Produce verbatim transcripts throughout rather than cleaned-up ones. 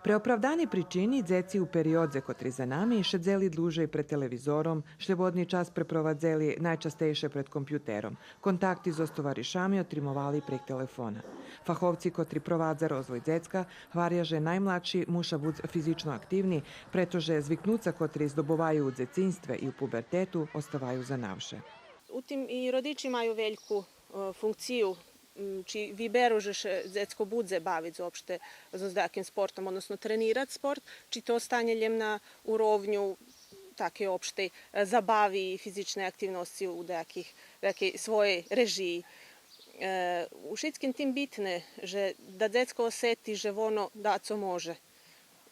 Пре оправдани причини, дзеци у периодзе котри за нами шедзели длуже пред телевизором, шлєбодни час препровадзели найчастейше пред компютером, контакти зоз товаришами отримовали прейґ телефона. Фаховци котри провадза розвой дзецка гваря же наймладши муша буц физично активни, прето же звикнуца котри здобуваю у дзецинстве и у пубертету оставаю за навше. У тим и родичи маю вельку, е, функцию, м, чи виберу же ше дзецко будзе бавиц уопште зоз даяким спортом, односно тренирац спорт, чи то остане лєм на уровню такей општей, е, забави и физичней активносци у даяких, даякей своєй режиї. Е, у шицким тим битне же да дзецко осети же воно дацо може.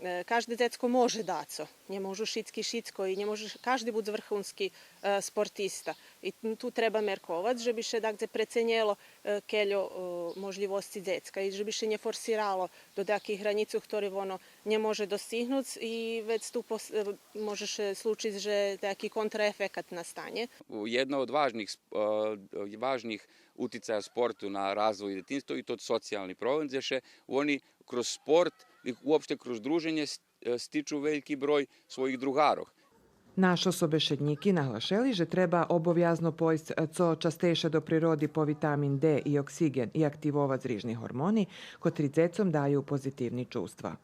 Е, кажде дзецко може дацо. Нє можу шицки шицко и нє може ш-, кажди буц врхунски, е, спортиста. И ту треба мерковац же би ше дагдзе преценєло, е, кельо, е, можлївосци дзецка и же би ше нє форсирало до даяких гранїцох хтори воно нє може достигнуц и вец ту пос-, е, може ше случиц же даяки контраефекат настанє. Єдна од важних сп-, е, важних утицая спорту на розвой дзецинства и тот социялни проблем, дзе ше вони кроз спорт и уопште кроз друженє с-, е, стичу вельки број своїх другарох. Нашо собешеднїки наглашели же треба обовязно пойсц цо частейше до природи по витамин Д и оксиґен и активовац рижни гормони, котри дзецом даю позитивни чувства.